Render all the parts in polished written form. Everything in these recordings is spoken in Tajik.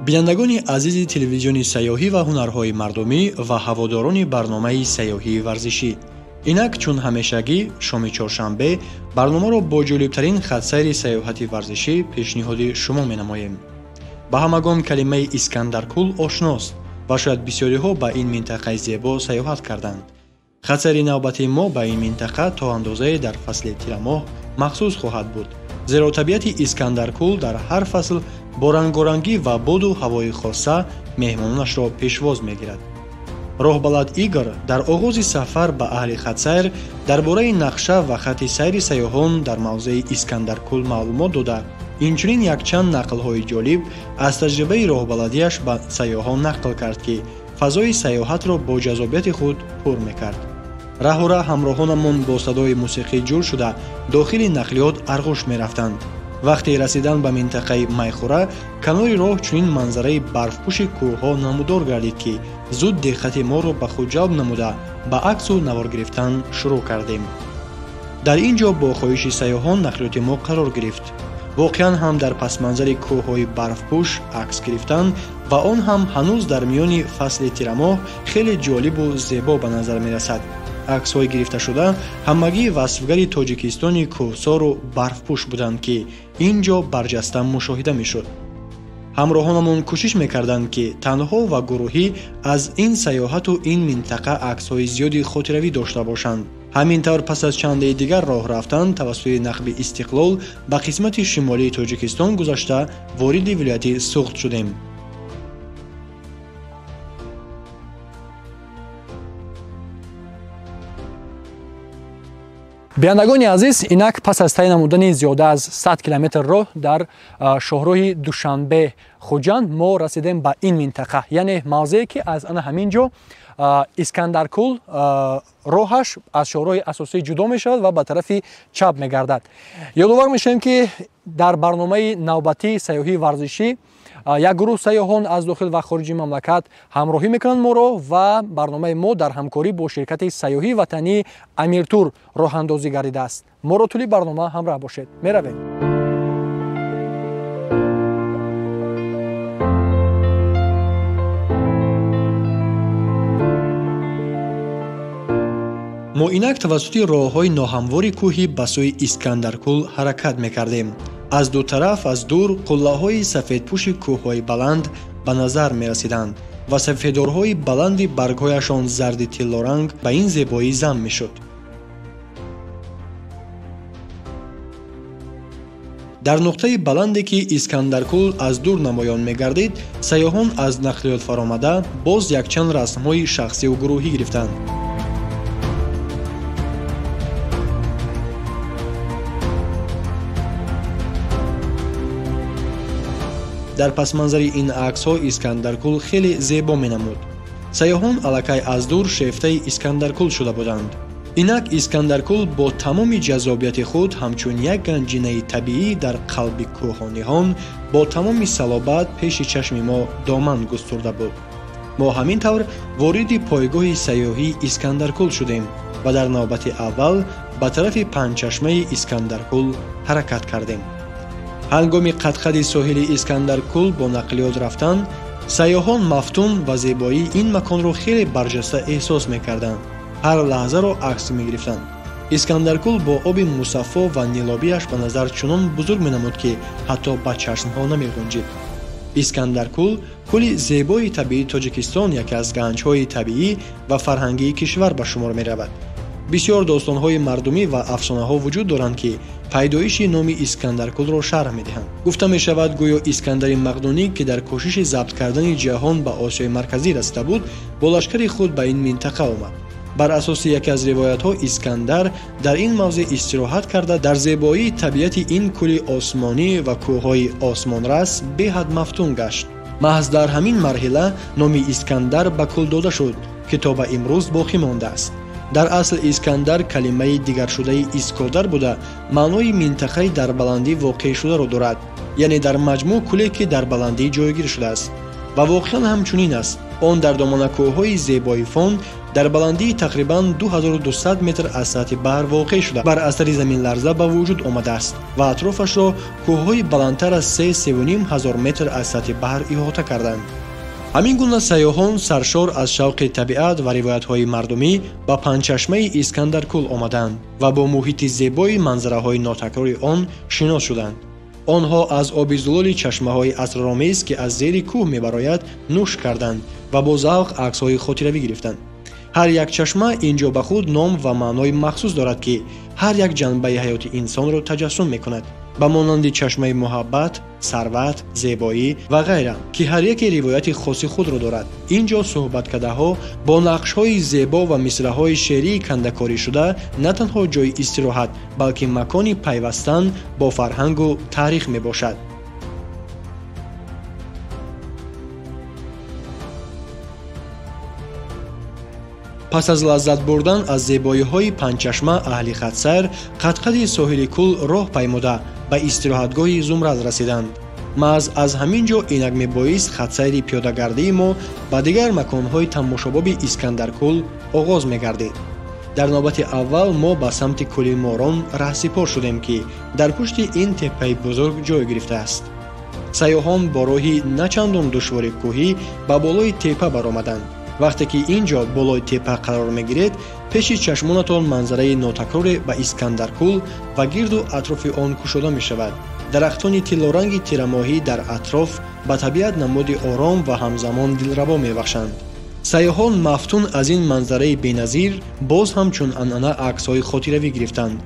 Бинандагони азизи телевизиони сайёҳӣ ва ҳунарҳои мардумӣ ва ҳаводорони барномаи сайёҳии варзишӣ. Инак чун ҳамешагӣ шоми чоршанбе барномаро бо ҷолибтарин хатсайри сайёҳати варзишӣ пешниҳоди шумо менамоем. Ба ҳамагон калимаи Искандаркул ошност ва шояд бисёриҳо ба ин минтақаи зебо сайёҳат карданд. Хатсайри навбати мо ба ин минтақа то андозае дар фасли тирамоҳ махсус хоҳад буд, зеро табиати Искандаркул дар ҳар фасл бо рангорангӣ ва боду ҳавои хоса меҳмононашро пешвоз мегирад. Роҳбалад Игор дар оғози сафар ба аҳли хатсайр дар бораи нақша ва хатти сайри сайёҳон дар мавзеи Искандаркул маълумот дода, инчунин якчанд нақлҳои ҷолиб аз таҷрибаи роҳбаладиаш ба сайёҳон нақл кард, ки фазои сайёҳатро бо ҷазобияти худ пур мекард. Раҳора ҳамроҳонамон бо садои мусиқӣ ҷур шуда дохили нақлиёт арғуш мерафтанд. Вақте расидан ба минтақаи Майхӯра, канори роҳ чунин манзараи барфпӯши кӯҳҳо намудор гардид, ки зуд диққати моро ба худ ҷалб намуда ба аксу навор гирифтан шурӯъ кардем. Дар ин ҷо бо хоҳиши сайёҳон нақлиёти мо қарор гирифт. Воқеан ҳам дар пасманзари кӯҳҳои барфпӯш акс гирифтан ва он ҳам ҳанӯз дар миёни фасли тирамоҳ хеле ҷолибу зебо ба назар мерасад. Аксҳои гирифташуда ҳамагӣ васфгари Тоҷикистони кӯҳсору барфпӯш буданд, ки ин ҷо барҷаста мушоҳида мешуд. Ҳамроҳонамон кӯшиш мекарданд, ки танҳо ва гурӯҳӣ аз ин сайёҳату ин минтақа аксҳои зиёди хотиравӣ дошта бошанд. Ҳамин тавр пас аз чандеи дигар роҳ рафтан тавассути нақби Истиқлол ба қисмати шимолии Тоҷикистон гузашта вориди вилояти Суғд шудем. Бинандагони азиз, инак пас аз тай намудани зиёда аз 100 километр роҳ дар шоҳроҳи Душанбе Хуҷанд мо расидем ба ин минтақа, яъне мавзее ки аз ана ҳамин ҷо Искандаркул роҳаш аз шоҳроҳи асосӣ ҷудо мешавад ва ба тарафи чап мегардад. Ёдовар мешавем, ки дар барномаи навбатии сайёҳии варзишӣ як гурӯҳ сайёҳон аз дохил ва хориҷи мамлакат ҳамроҳӣ мекунанд моро ва барномаи мо дар ҳамкорӣ бо ширкати сайёҳии ватании Амиртур роҳандозӣ гардидааст. Моро тӯли барнома ҳамроҳ бошед. Меравем. Мо инак тавассути роҳҳои ноҳамвори кӯҳӣ ба сӯи Искандаркул ҳаракат мекардем. Аз ду тараф аз дур қуллаҳои сафедпӯши кӯҳҳои баланд ба назар мерасиданд ва сафедорҳои баланди баргҳояшон зарди тиллоранг ба ин зебоӣ зам мешуд. Дар нуқтаи баланде ки Искандаркул аз дур намоён мегардид, сайёҳон аз нақлиёт фаромада боз якчанд расмҳои шахсиву гурӯҳӣ гирифтанд. Дар пасманзари ин аксҳо Искандаркул хеле зебо менамуд. Сайёҳон аллакай аз дур шефтаи Искандаркул шуда буданд. Инак Искандаркул бо тамоми ҷаззобияти худ ҳамчун як ганҷинаи табиӣ дар қалби кӯҳҳо ниҳон бо тамоми салобат пеши чашми мо доман густурда буд. Мо ҳамин тавр вориди пойгоҳи сайёҳии Искандаркул шудем ва дар навбати аввал ба тарафи панҷчашмаи Искандаркул ҳаракат кардем. Ҳангоми қадқади соҳили Искандаркул бо нақлиёт рафтан, сайёҳон мафтун ва зебоии ин маконро хеле барҷаста эҳсос мекарданд. Ҳар лаҳзаро акс мегирифтанд. Искандаркул бо оби мусаффо ва нилобиаш ба назар чунон бузург менамуд, ки ҳатто ба чашмҳо намеғунҷид. Искандаркул кӯли зебои табиии Тоҷикистон яке аз ганҷҳои табиӣ ва фарҳангии кишвар ба шумор меравад. Бисёр достонҳои мардумӣ ва афсонаҳо вуҷуд доранд, ки пайдоиши номи Искандаркулро шарҳ медиҳанд. Гуфта мешавад, гӯё Искандари Мақдунӣ, ки дар кӯшиши забт кардани ҷаҳон ба Осиёи Марказӣ расида буд, бо лашкари худ ба ин минтақа омад. Бар асоси яке аз ривоятҳо Искандар дар ин мавзеъ истироҳат карда, дар зебоии табиати ин кӯли осмонӣ ва кӯҳҳои осмонрас беҳад мафтун гашт. Маҳз дар ҳамин марҳила номи Искандар ба кӯл дода шуд, ки то ба имрӯз боқӣ мондааст. Дар асл Искандар калимаи дигаршудаи Искодар буда, маънои минтақаи дар баландӣ воқеъ шударо дорад, яъне дар маҷмӯъ кӯле, ки дар баландӣ ҷойгир шудааст. Ва воқеан ҳам чунин аст. Он дар доманакӯҳҳои зебои Фон дар баландии тақрибан 2200 метр аз сатҳи баҳр воқеъ шуда, бар асари заминларза ба вуҷуд омадааст ва атрофашро кӯҳҳои баландтар аз 3-3,5 ҳазор метр аз сатҳи баҳр иҳота карданд. Ҳамин гуна сайёҳон саршор аз шавқи табиат ва ривоятҳои мардумӣ ба панҷчашмаи Искандаркӯл омаданд ва бо муҳити зебои манзараҳои нотакрори он шинос шуданд. Онҳо аз оби зулоли чашмаҳои асроромез, ки аз зери кӯҳ мебарояд, нӯш карданд ва бо завқ аксҳои хотиравӣ гирифтанд. Ҳар як чашма ин ҷо ба худ ном ва маънои махсус дорад, ки ҳар як ҷанбаи ҳаёти инсонро таҷассум мекунад, ба монанди чашмаи муҳаббат, сарват, зебоӣ ва ғайра, ки ҳар яке ривояти хоси худро дорад. Ин ҷо суҳбаткадаҳо бо нақшҳои зебо ва мисраҳои шеърии кандакорӣ шуда на танҳо ҷойи истироҳат, балки макони пайвастан бо фарҳангу таърих мебошад. Пас аз лаззат бурдан аз зебоиҳои панҷчашма, аҳли хатсайр қадқади соҳили кӯл роҳ паймуда ба истироҳатгоҳи Зумрад расиданд. Маҳз аз ҳамин ҷо инак мебоист хатсайри пиёдагардии мо ба дигар маконҳои тамошобоби Искандаркӯл оғоз мегардид. Дар навбати аввал мо ба самти кӯли Морон раҳсипор шудем, ки дар пушти ин теппаи бузург ҷой гирифтааст. Сайёҳон бо роҳи на чандон душвори кӯҳӣ ба болои теппа баромаданд. Вақте ки ин ҷо болои теппа қарор мегиред, пеши чашмонатон манзараи нотакроре ба Искандаркӯл ва гирду атрофи он кушода мешавад. Дарахтони тиллоранги тирамоҳӣ дар атроф ба табиат намуди ором ва ҳамзамон дилрабо мебахшанд. Сайёҳон мафтун аз ин манзараи беназир боз ҳам чун анъана аксҳои хотиравӣ гирифтанд.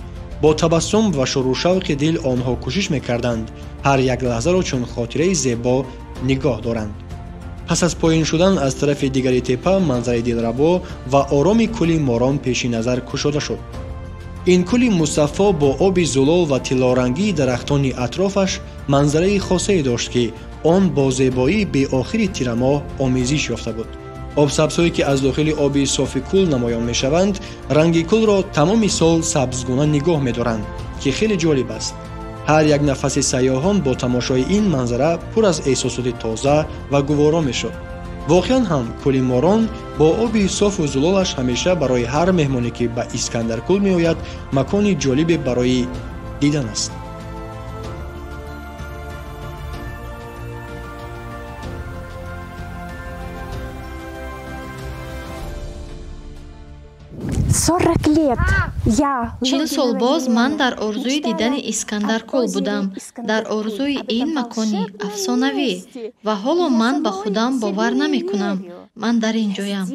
Бо табассум ва шурӯшавқи дил онҳо кӯшиш мекарданд ҳар як лаҳзаро чун хотираи зебо нигоҳ доранд. Пас аз поин шудан аз тарафи дигари теппа, манзараи дилрабо ва ороми кӯли Морон пеши назар кушода шуд. Ин кӯли мусаффо бо оби зулол ва тиллорангии дарахтони атрофаш манзараи хосае дошт, ки он бо зебоии беохири тирамоҳ омезиш ёфта буд. Обсабзҳое, ки аз дохили оби софи кӯл намоён мешаванд, ранги кӯлро тамоми сол сабзгуна нигоҳ медоранд, ки хеле ҷолиб аст. Ҳар як нафаси сайёҳон бо тамошои ин манзара пур аз эҳсосоти тоза ва гуворо мешуд. Воқеан ҳам кӯли Морон бо оби софу зулолаш ҳамеша барои ҳар меҳмоне, ки ба Искандаркӯл меояд, макони ҷолибе барои дидан аст. 40 сол боз ман дар орзуи дидани Искандаркӯл будам, дар орзуи ин макони афсонавӣ, ва ҳоло ман ба худам бовар намекунам. Ман дар ин ҷоям.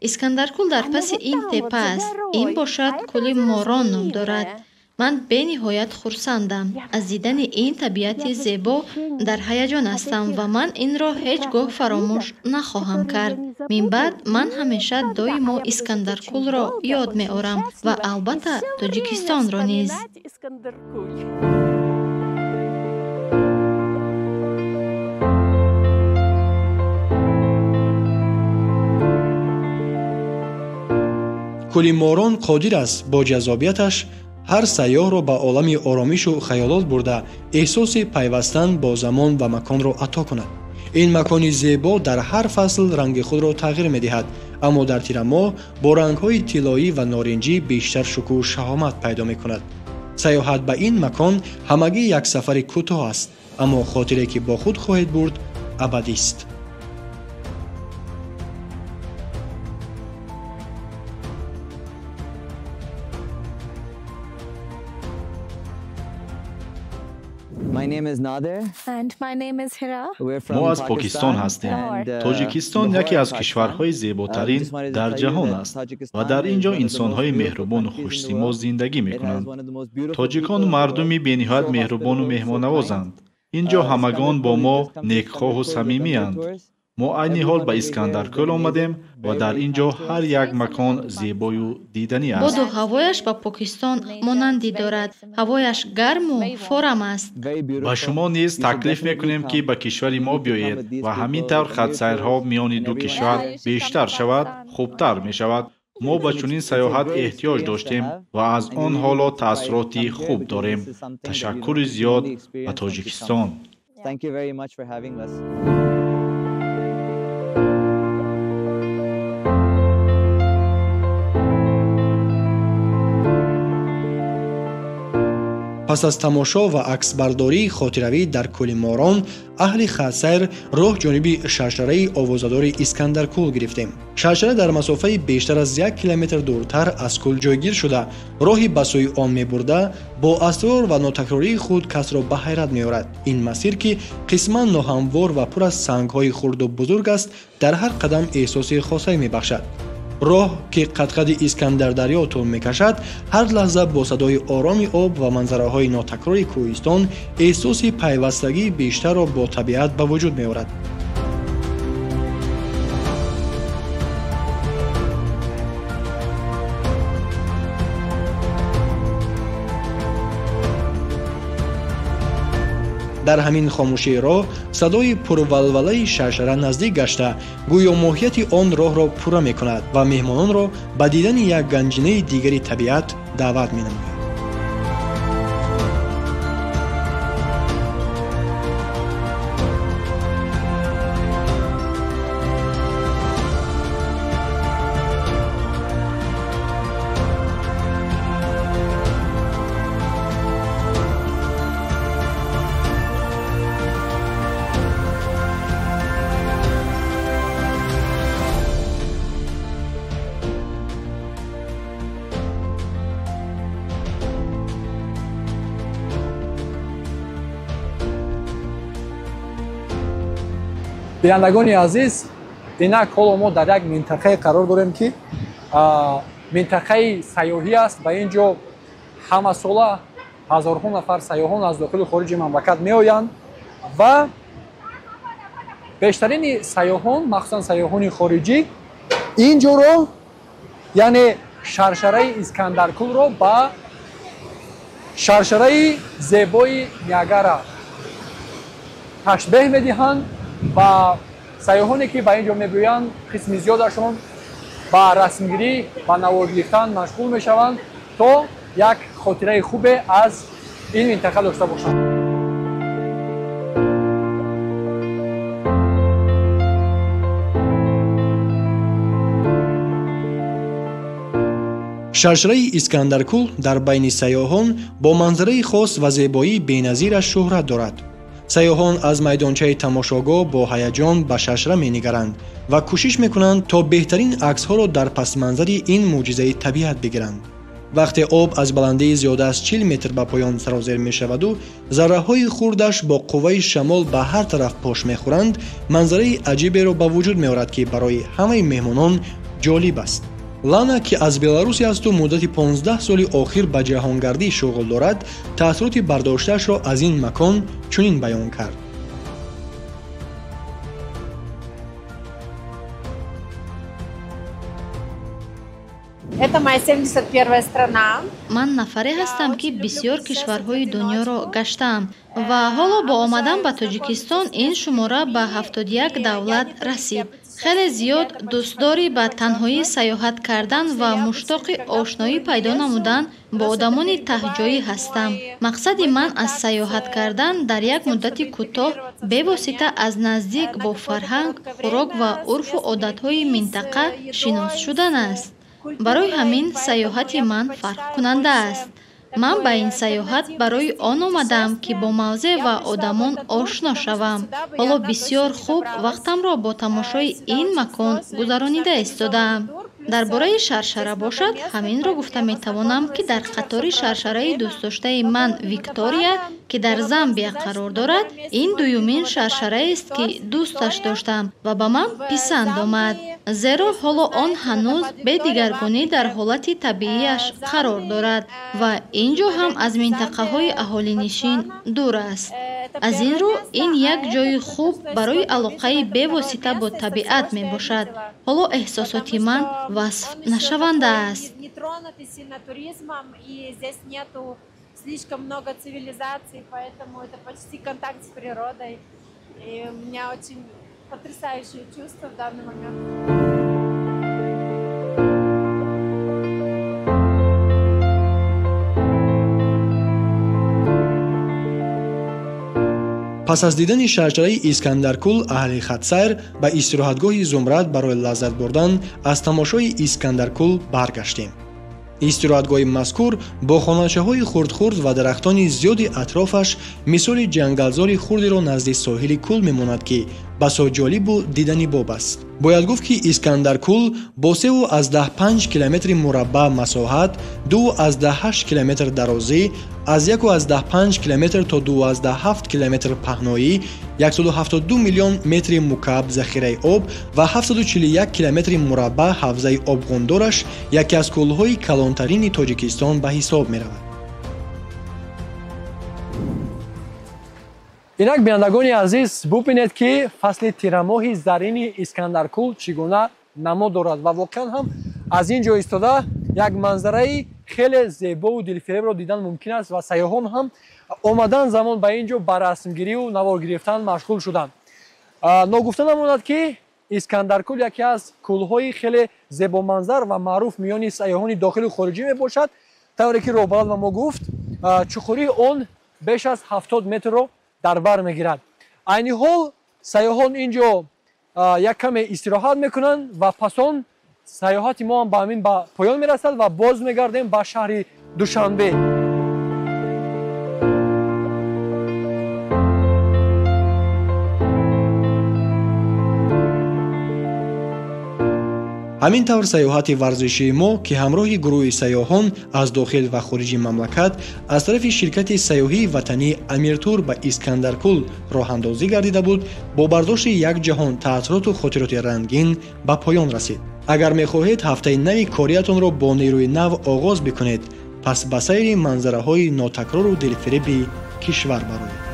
Искандаркӯл дар паси ин теппа аст. Ин бошад кӯли Морон ном дорад. Ман бениҳоят хурсандам. Аз дидани ин табиати зебо дар ҳаяҷон ҳастам ва ман инро ҳеҷ гоҳ фаромӯш нахоҳам кард. Минбаъд ман ҳамеша доимо Искандаркӯлро ёд меорам ва албатта Тоҷикистонро низ. Кӯли Морон қодир аст бо ҷаззобияташ ҳар сайёҳро ба олами оромишу хаёлот бурда, эҳсоси пайвастан бо замон ва маконро ато кунад. Ин макони зебо дар ҳар фасл ранги худро тағйир медиҳад, аммо дар тирамоҳ бо рангҳои тиллоӣ ва норинҷӣ бештар шукӯҳу шаҳомат пайдо мекунад. Сайёҳат ба ин макон ҳамагӣ як сафари кӯтоҳ аст, аммо хотире, ки бо худ хоҳед бурд, абадист. Мо аз Покистон ҳастем. Тоҷикистон яке аз кишварҳои зеботарин дар ҷаҳон аст ва дар ин ҷо инсонҳои меҳрубону хушсимо зиндагӣ мекунанд. Тоҷикон мардуми бениҳоят меҳрубону меҳмоннавозанд. Ин ҷо ҳамагон бо мо некхоҳу самимиянд. Мо айни ҳол ба Искандаркӯл омадем ва дар ин ҷо ҳар як макон зебою диданӣ аст. Боду ҳавояш ба Покистон монандӣ дорад. Ҳавояш гарму форам аст. Ба шумо низ таклиф мекунем, ки ба кишвари мо биёед ва ҳамин тавр хатсайрҳо миёни ду кишвар бештар шавад, хубтар мешавад. Мо ба чунин сайёҳат эҳтиёҷ доштем ва аз он ҳоло таассуроти хуб дорем. Ташаккури зиёд ба Тоҷикистон. Пас аз тамошо ва аксбардории хотиравӣ дар кӯли Морон, аҳли хатсайр роҳ ҷониби шаршараи овозадори Искандаркӯл гирифтем. Шаршара дар масофаи бештар аз 1 километр дуртар аз кӯл ҷойгир шуда, роҳи ба сӯи он мебурда бо асрор ва нотакрории худ касро ба ҳайрат меорад. Ин масир, ки қисман ноҳамвор ва пур аз сангҳои хурду бузург аст, дар ҳар қадам эҳсоси хосае мебахшад. Роҳ, ки қадқади Искандардарё тӯл мекашад, ҳар лаҳза бо садои ороми об ва манзараҳои нотакрори кӯҳистон эҳсоси пайвастагии бештарро бо табиат ба вуҷуд меорад. Дар ҳамин хомӯшии роҳ садои пурвалвалаи шаршара наздик гашта, гӯё моҳияти он роҳро пурра мекунад ва меҳмононро ба дидани як ганҷинаи дигари табиат даъват менамояд. Бинандагони азиз, инак ҳоло мо дар як минтақае қарор дорем, ки минтақаи сайёҳӣ аст ва ин ҷо ҳамасола ҳазорҳо нафар сайёҳон аз дохили хориҷи мамлакат меоянд ва бештарини сайёҳон, махсусан сайёҳони хориҷӣ, ин ҷоро, яъне шаршараи Искандаркӯлро ба шаршараи зебои Ниагара ташбеҳ медиҳанд ва сайёҳоне, ки ба ин ҷо мебиёянд, қисми зиёдашон ба расмгирӣ ва навор гирифтан машғул мешаванд, то як хотираи хубе аз ин минтақа дошта бошанд. Шаршараи Искандаркӯл дар байни сайёҳон бо манзараи хос ва зебоии беназираш шӯҳрат дорад. Сайёҳон аз майдончаи тамошогоҳ бо ҳаяҷон ба шаршара менигаранд ва кӯшиш мекунанд, то беҳтарин аксҳоро дар пасманзари ин мӯъҷизаи табиат бигиранд. Вақте об аз баландии зиёда аз 40 метр ба поён сарозер мешаваду зарраҳои хурдаш бо қувваи шамол ба ҳар тараф пош мехӯранд, манзараи аҷиберо ба вуҷуд меорад, ки барои ҳамаи меҳмонон ҷолиб аст. Лана, ки аз Беларусия асту муддати 15 соли охир ба ҷаҳонгардӣ шуғл дорад, таассуроти бардоштаашро аз ин макон чунин баён кард. Это моя 71-я страна. Ман нафаре ҳастам, ки бисёр кишварҳои дунёро гаштаам ва ҳоло бо омадан ба Тоҷикистон ин шумора ба 71 давлат расид. Хеле зиёд дӯстдори ба танҳоӣ саёҳат кардан ва муштоқи ошноӣ пайдо намудан бо одамони таҳҷоӣ ҳастам. Мақсади ман аз саёҳат кардан дар як муддати кӯтоҳ бевосита аз наздик бо фарҳанг, хӯрок ва урфу одатҳои минтақа шинос шудан аст. Барои ҳамин саёҳати ман фарқкунанда аст. Ман ба ин саёҳат барои он омадаам, ки бо мавзеъ ва одамон ошно шавам. Ҳоло бисёр хуб вақтамро бо тамошои ин макон гузаронида истодаам. Дар бораи шаршара бошад, ҳаминро гуфта метавонам, ки дар қатори шаршараи дӯстдоштаи ман Виктория, ки дар Замбия қарор дорад, ин дуюмин шаршараест, ки дӯсташ доштам ва ба ман писанд омад, зеро ҳоло он ҳанӯз бе дигаргунӣ дар ҳолати табиияш қарор дорад ва ин ҷо ҳам аз минтақаҳои аҳолинишин дур аст. Аз ин рӯ ин як ҷои хуб барои алоқаи бевосита бо табиат мебошад. Ҳоло эҳсосоти ман васф нашаванда аст. Слишком много цивилизаций, поэтому это почти контакт с природой. И у меня очень потрясающие чувства в данный момент. Пас аз дидани шаршараи Искандаркӯл, аҳли хатсайр ба истироҳатгоҳи Зумрад барои лаззат бурдан аз тамошои Искандаркӯл баргаштем. Истироҳатгоҳи мазкур бо хоначаҳои хурдхурд ва дарахтони зиёди атрофаш мисоли ҷангалзори хурдеро назди соҳили кӯл мемонад, ки басо ҷолибу дидани боб аст. Бояд гуфт, ки Искандаркӯл бо 3,5 километри мураббаъ масоҳат, 2,8 километр дарозӣ, аз 1,5 километр то 2,7 километр паҳноӣ, 172 миллион метри мукааб захираи об ва 741 километри мураббаъ ҳавзаи обғондораш яке аз кӯлҳои калонтарини Тоҷикистон ба ҳисоб меравад. Инак, бинандагони азиз, бубинед, ки фасли тирамоҳи зарини Искандаркӯл чӣ гуна намо дорад ва воқеан ҳам аз ин ҷо истода як манзараи хеле зебову дилфиребро дидан мумкин аст ва сайёҳон ҳам омадан замон ба ин ҷо ба расмгирию навор гирифтан машғул шуданд. Ногуфта намонад, ки Искандаркӯл яке аз кӯлҳои хеле зебоманзар ва маъруф миёни сайёҳони дохилу хориҷӣ мебошад. Тавре ки роҳбалад ба мо гуфт, чуқурии он беш аз 70 метрро дар бар мегирад. Айни ҳол сайёҳон ин ҷо як каме истироҳат мекунанд ва пас он сайёҳати мо ҳам ба ҳамин ба поён мерасад ва боз мегардем ба шаҳри Душанбе. Ҳамин тавр сайёҳати варзишии мо, ки ҳамроҳи гурӯҳи сайёҳон аз дохил ва хориҷи мамлакат аз тарафи ширкати сайёҳии ватании Амиртур ба Искандаркӯл роҳандозӣ гардида буд, бо бардошти як ҷаҳон таассуроту хотироти рангин ба поён расид. Агар мехоҳед ҳафтаи нави кориятонро бо нерӯи нав оғоз бикунед, пас ба сайри манзараҳои нотакрору дилфиреби кишвар бароед.